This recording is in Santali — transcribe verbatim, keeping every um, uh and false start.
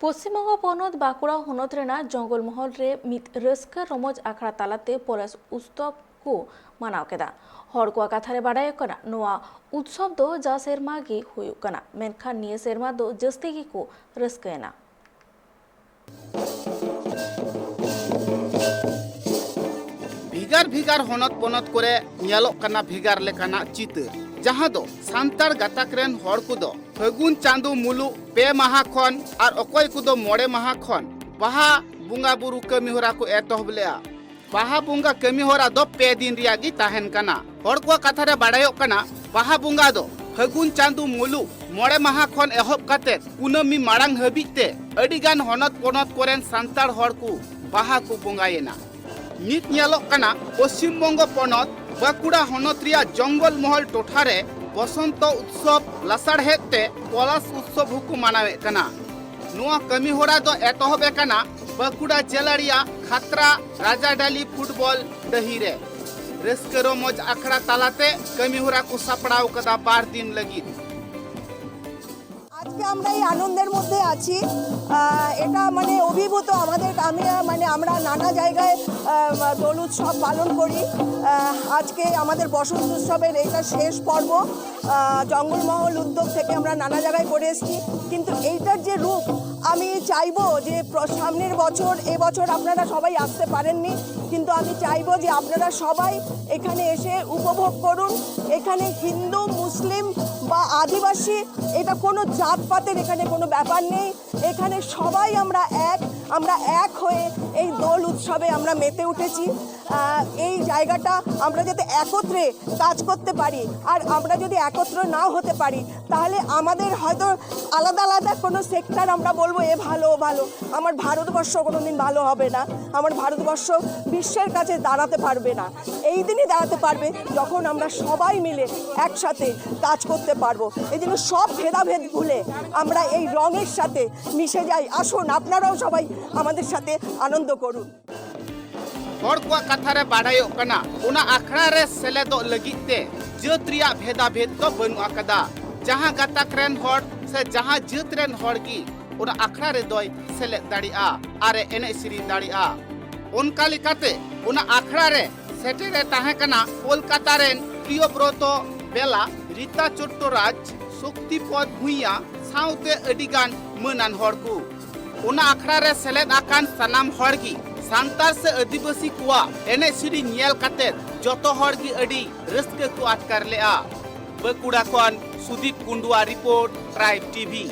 ᱯᱚᱥᱪᱤᱢ ᱵᱚᱝᱜᱚ ᱯᱚᱱᱚᱛ ᱵᱟᱸᱠᱩᱲᱟ ᱦᱚᱱᱚᱛ ᱨᱮᱱᱟᱜ ᱡᱚᱝᱜᱚᱞ ᱢᱚᱦᱚᱞ ᱨᱮ ᱢᱤᱫ ᱨᱟᱹᱥᱠᱟᱹ ᱨᱚᱢᱚᱡᱽ ᱟᱠᱷᱲᱟ ᱛᱟᱞᱟᱛᱮ ᱯᱚᱞᱟᱥ ᱩᱛᱥᱚᱵᱽ ᱠᱚ ᱢᱟᱱᱟᱣ ᱠᱮᱫᱟ᱾ ᱦᱚᱲ ᱠᱚᱣᱟᱜ ᱠᱟᱛᱷᱟ ᱨᱮ ᱵᱟᱰᱟᱭᱚᱜ ᱠᱟᱱᱟ, ᱱᱚᱣᱟ ᱩᱛᱥᱚᱵᱽ ᱫᱚ ᱡᱟ ᱥᱮᱨᱢᱟ ᱜᱮ ᱦᱩᱭᱩᱜ ᱠᱟᱱᱟ, ᱢᱮᱱᱠᱷᱟᱱ ᱱᱤᱭᱟᱹ ᱥᱮᱨᱢᱟ ᱫᱚ ᱡᱟᱹᱥᱛᱤ ᱜᱮᱠᱚ ᱨᱟᱹᱥᱠᱟᱹᱭᱮᱱᱟ᱾ ᱵᱷᱮᱜᱟᱨ ᱵᱷᱮᱜᱟᱨ ᱦᱚᱱᱚᱛ ᱯᱚᱱᱚᱛ ᱠᱚᱨᱮ ᱧᱮᱞᱚᱜ ᱠᱟᱱᱟ ᱵᱷᱮᱜᱟᱨ ᱞᱮᱠᱟᱱᱟᱜ ᱪᱤᱛᱟᱹᱨ, ᱡᱟᱦᱟᱸ ᱫᱚ ᱥᱟᱱᱛᱟᱲ ᱜᱟᱛᱟᱠ ᱨᱮᱱ ᱦᱚᱲ ᱠᱚᱫᱚ ᱯᱷᱟᱹᱜᱩᱱ ᱪᱟᱸᱫᱳ ᱢᱩᱞᱩᱜ ᱯᱮ ᱢᱟᱦᱟ ᱠᱷᱚᱱ ᱟᱨ ᱚᱠᱚᱭ ᱠᱚᱫᱚ ᱢᱚᱬᱮ ᱢᱟᱦᱟ ᱠᱷᱚᱱ ᱵᱟᱦᱟ ᱵᱚᱸᱜᱟ ᱵᱩᱨᱩ ᱠᱟᱹᱢᱤ ᱦᱚᱨᱟ ᱠᱚ ᱮᱛᱚᱦᱚᱵ ᱞᱮᱫᱼᱟ᱾ ᱵᱟᱦᱟ ᱵᱚᱸᱜᱟ ᱠᱟᱹᱢᱤ ᱦᱚᱨᱟ ᱫᱚ ᱯᱮ ᱫᱤᱱ ᱨᱮᱭᱟᱜ ᱜᱮ ᱛᱟᱦᱮᱱ ᱠᱟᱱᱟ᱾ ᱦᱚᱲ ᱠᱚᱣᱟᱜ ᱠᱟᱛᱷᱟ ᱨᱮ ᱵᱟᱲᱟᱭᱚᱜ ᱠᱟᱱᱟ, ᱵᱟᱦᱟ ᱵᱚᱸᱜᱟ ᱫᱚ ᱯᱷᱟᱹᱜᱩᱱ ᱪᱟᱸᱫᱳ ᱢᱩᱞᱩᱜ ᱢᱚᱬᱮ ᱢᱟᱦᱟ ᱠᱷᱚᱱ ᱮᱦᱚᱵ ᱠᱟᱛᱮ ᱠᱩᱱᱟᱹᱢᱤ ᱢᱟᱲᱟᱝ ᱦᱟᱹᱵᱤᱡ ᱛᱮ ᱟᱹᱰᱤ ᱜᱟᱱ ᱦᱚᱱᱚᱛ ᱯᱚᱱᱚᱛ ᱠᱚᱨᱮᱱ ᱥᱟᱱᱛᱟᱲ ᱦᱚᱲ ᱠᱚ ᱵᱟᱦᱟ ᱠᱚ ᱵᱚᱸᱜᱟᱭᱮᱱᱟ᱾ ᱱᱤᱛ ᱧᱮᱞᱚᱜ ᱠᱟᱱᱟ, ᱯᱚᱥᱪᱤᱢ ᱵᱚᱝᱜᱚ ᱯᱚᱱᱚᱛ ᱵᱟᱸᱠᱩᱲᱟ ᱦᱚᱱᱚᱛ ᱨᱮᱭᱟᱜ ᱡᱚᱝᱜᱚᱞ ᱢᱚᱦᱚᱞ ᱴᱚᱴᱷᱟ ᱨᱮ ᱵᱚᱥᱚᱱᱛᱚ ᱩᱛᱥᱚᱵᱽ ᱞᱟᱥᱟᱲᱦᱮᱫ ᱛᱮ ᱯᱚᱞᱟᱥ ᱩᱛᱥᱚᱵᱽ ᱦᱚᱸᱠᱚ ᱢᱟᱱᱟᱣᱮᱫ ᱠᱟᱱᱟ᱾ ᱱᱚᱣᱟ ᱠᱟᱹᱢᱤ ᱦᱚᱨᱟ ᱫᱚ ᱮᱛᱚᱦᱚᱵ ᱟᱠᱟᱱᱟ ᱵᱟᱸᱠᱩᱲᱟ ᱡᱮᱞᱟ ᱨᱮᱭᱟᱜ ᱠᱷᱟᱛᱨᱟ ᱨᱟᱡᱟᱰᱟᱞᱤ ᱯᱷᱩᱴᱵᱚᱞ ᱰᱟᱹᱦᱤ ᱨᱮ᱾ ᱨᱟᱹᱥᱠᱟᱹ ᱨᱚᱢᱚᱡᱽ ᱟᱠᱷᱲᱟ ᱛᱟᱞᱟᱛᱮ ᱠᱟᱹᱢᱤ ᱦᱚᱨᱟ ᱠᱚ ᱥᱟᱯᱲᱟᱣ ᱠᱟᱫᱟ ᱵᱟᱨ ᱫᱤᱱ ᱞᱟᱹᱜᱤᱫ᱾ আজকে আমরা এই আনন্দের মধ্যে আছি। আহ, এটা মানে অভিভূত আমাদের, আমি, আহ, মানে আমরা নানা জায়গায়, আহ, দোল উৎসব পালন করি। আহ, আজকে আমাদের বসন্ত উৎসবের এটা শেষ পর্ব। আহ, জঙ্গলমহল উদ্যোগ থেকে আমরা নানা জায়গায় করে এসেছি, কিন্তু এইটার যে রূপ, আমি চাইবো যে প্র-, সামনের বছর, এবছর আপনারা সবাই আসতে পারেননি, কিন্তু আমি চাইবো যে আপনারা সবাই এখানে এসে উপভোগ করুন। এখানে হিন্দু, মুসলিম বা আদিবাসী, এটা কোনো জাতপাতের এখানে কোনো ব্যাপার নেই। এখানে সবাই আমরা এক, আমরা এক হয়ে এই দোল উৎসবে আমরা মেতে উঠেছি। আহ, এই জায়গাটা আমরা যাতে একত্রে কাজ করতে পারি, আর আমরা যদি একত্র নাও হতে পারি, তাহলে আমাদের হয়তো আলাদা আলাদা কোনো সেক্টর আমরা বলবো এ ভালো, ও ভালো। আমার ভারতবর্ষ কোনোদিন ভালো হবে না, আমার ভারতবর্ষ বিশ্বের কাছে দাঁড়াতে পারবে না। এই দিনই দাঁড়াতে পারবে যখন আমরা সবাই মিলে একসাথে কাজ করতে পারবো। এই জন্য সব ভেদাভেদ ভুলে আমরা এই রঙের সাথে মিশে যাই। আসুন, আপনারাও সবাই আমাদের সাথে আনন্দ করুন। ᱦᱚᱲ ᱠᱚᱣᱟᱜ ᱠᱟᱛᱷᱟ ᱨᱮ ᱵᱟᱰᱟᱭᱚᱜ ᱠᱟᱱᱟ, ᱚᱱᱟ ᱟᱠᱷᱲᱟ ᱨᱮ ᱥᱮᱞᱮᱫᱚᱜ ᱞᱟᱹᱜᱤᱫ ᱛᱮ ᱡᱟᱹᱛ ᱨᱮᱭᱟᱜ ᱵᱷᱮᱫᱟᱵᱷᱮᱫ ᱫᱚ ᱵᱟᱹᱱᱩᱜ ᱟᱠᱟᱫᱟ᱾ ᱡᱟᱦᱟᱸ ᱜᱟᱛᱟᱠ ᱨᱮᱱ ᱦᱚᱲ ᱥᱮ ᱡᱟᱦᱟᱸ ᱡᱟᱹᱛ ᱨᱮᱱ ᱦᱚᱲ ᱜᱮ ᱚᱱᱟ ᱟᱠᱷᱲᱟ ᱨᱮᱫᱚᱭ ᱥᱮᱞᱮᱫ ᱫᱟᱲᱮᱭᱟᱜᱼᱟ ᱟᱨ ᱮ ᱮᱱᱮᱡ ᱥᱮᱨᱮᱧ ᱫᱟᱲᱮᱭᱟᱜᱼᱟ᱾ ᱚᱱᱠᱟ ᱞᱮᱠᱟᱛᱮ ᱚᱱᱟ ᱟᱠᱷᱲᱟ ᱨᱮ ᱥᱮᱴᱮᱨ ᱮ ᱛᱟᱦᱮᱸ ᱠᱟᱱᱟ ᱠᱳᱞᱠᱟᱛᱟ ᱨᱮᱱ ᱯᱨᱤᱭᱚᱵᱨᱚᱛᱚ ᱵᱮᱞᱟ, ᱨᱤᱛᱟ ᱪᱚᱴᱴᱚᱨᱟᱡᱽ, ᱥᱚᱠᱛᱤᱯᱚᱫ ᱵᱷᱩᱸᱭᱟ ᱥᱟᱶᱛᱮ ᱟᱹᱰᱤ ᱜᱟᱱ ᱢᱟᱹᱱᱟᱱ ᱦᱚᱲ ᱠᱚ᱾ ᱚᱱᱟ ᱟᱠᱷᱲᱟ ᱨᱮ ᱥᱮᱞᱮᱫ ᱟᱠᱟᱱ ᱥᱟᱱᱟᱢ ᱦᱚᱲ ᱜᱮ ᱥᱟᱱᱛᱟᱲ ᱥᱮ ᱟᱹᱫᱤᱵᱟᱹᱥᱤ ᱠᱚᱣᱟᱜ ᱮᱱᱮᱡ ᱥᱮᱨᱮᱧ ᱧᱮᱞ ᱠᱟᱛᱮ ᱡᱚᱛᱚ ᱦᱚᱲ ᱜᱮ ᱟᱹᱰᱤ ᱨᱟᱹᱥᱠᱟᱹ ᱠᱚ ᱟᱴᱠᱟᱨ ᱞᱮᱫᱼᱟ᱾ ᱵᱟᱸᱠᱩᱲᱟ ᱠᱷᱚᱱ ᱥᱩᱫᱤᱯ ᱠᱩᱱᱰᱩᱣᱟ ᱨᱤᱯᱳᱨᱴ, ᱴᱨᱟᱭᱤᱵᱽ ᱴᱤᱵᱷᱤ᱾